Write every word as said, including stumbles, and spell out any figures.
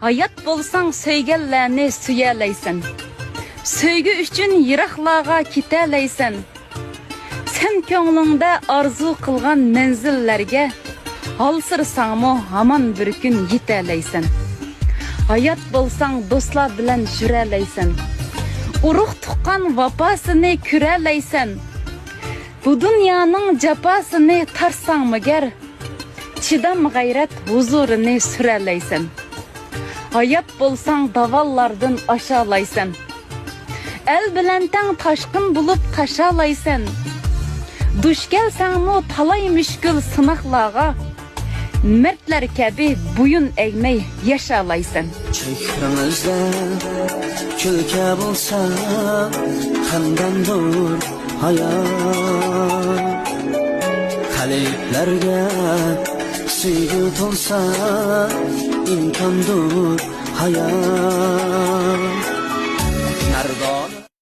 ھايات بولساڭ سۆيگەنلەرنى سۆيەلەيسەن. سۆيگۈ ئۈچۈن يىراقلارغا كېتەلەيسەن. سەن كۆڭلۈڭدە ئارزۇ قىلغان مەنزىللەرگە ھالسىرىساڭمۇ ھامان بىر كۈن يېتەلەيسەن. ھايات بولساڭ دوستلار بىلەن يۈرەلەيسەن. ئۇرۇق-تۇغقان ۋاپاسىنى كۆرەلەيسەن. بۇ دۇنيانىڭ جاپاسىنى تارتساڭمۇ گەر، چىدام غەيرەت ھۇزۇرىنى سۈرەلەيسەن. ھايات بولساڭ داۋانلاردىن ئاشالايسەن. ئەل بىلەن تەڭ تاشقىن بولۇپ تاشالايسەن. دۇچ كەلسەڭمۇ تالاي مۈشكۈل سىناقلارغا، مەردلەر كەبى بويۇن ئەگمەي ياشالايسەن. چېھرىڭىزدە كۈلكە بولسا، خەنداندۇر ھايات. قەلبلەرگە سۆيگۈ تولسا، ئىمكاندۇر ھايات. مەردانە